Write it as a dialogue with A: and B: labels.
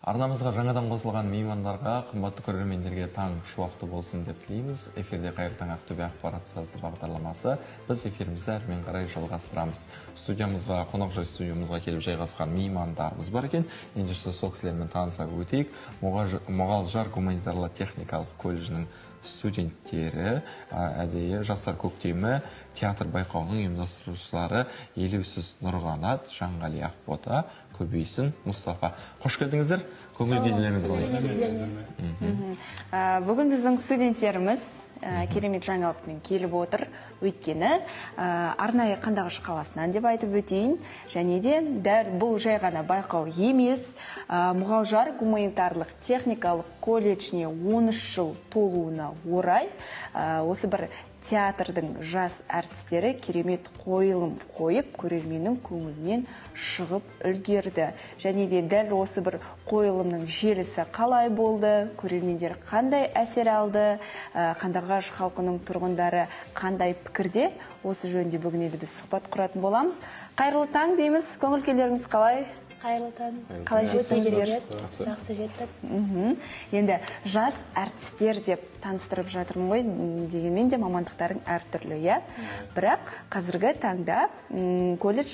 A: Арнамызға жаңадан қосылған меймандарға, қымбатты көрермендерге таң шуақты болсын деп тілейміз. Эфирде «Қайырлы таң, Ақтөбе» ақпарат сазды бағдарламасы. Біз эфирімізді әрмен қарай жалғастырамыз. Студиямызға, қонақжай студиямызға келіп жайғасқан меймандарымыз бар екен. Ендеше сол кісілермен таныса өтейік. Мұғалжар гуманитарлы техникалық колледжінің студенттері, әдейі «Жастар көктемі» театр байқауының ұйымдастырушылары Елеусіз Нұрғанат, Жанғали Ақбота, Көбейсін Мұстафа. Қош келдіңіздер. Көңіл күйлеріңіз қалай?
B: Бүгін біздің студенттеріміз керемет жаңалықпен келіп отыр. Өйткені арнайы Қандыағаш қаласынан деп айтып өтейін. Және де дәл бұл жай ғана байқау емес. Мұғалжар гуманитарлық техникалық колледжіне 13 жыл толуына орай осы бір театрдың жас әртістері керемет қойылым қойып, көрерменнің көңілінен шығып үлгерді. Және де дәл осы бір қойылымның желісі қалай болды, көрермендер қандай әсер алды, Қандыағаш халқының тұрғындары қандай пікірде, осы жөнінде бүгін енді біз сұхбат құратын боламыз. Қайырлы таң дейміз, көңіл күйлеріңіз қалай?
C: Қайырлы таң.
B: Қалай
C: Өте
B: жеттіңіздер?
C: керемет. Жақсы жеттік.
B: Енді жас әртістер деп таныстырып жатырмын ғой, дегенмен де мамандықтарың әртүрлі, иә? Бірақ қазіргі таңда колледж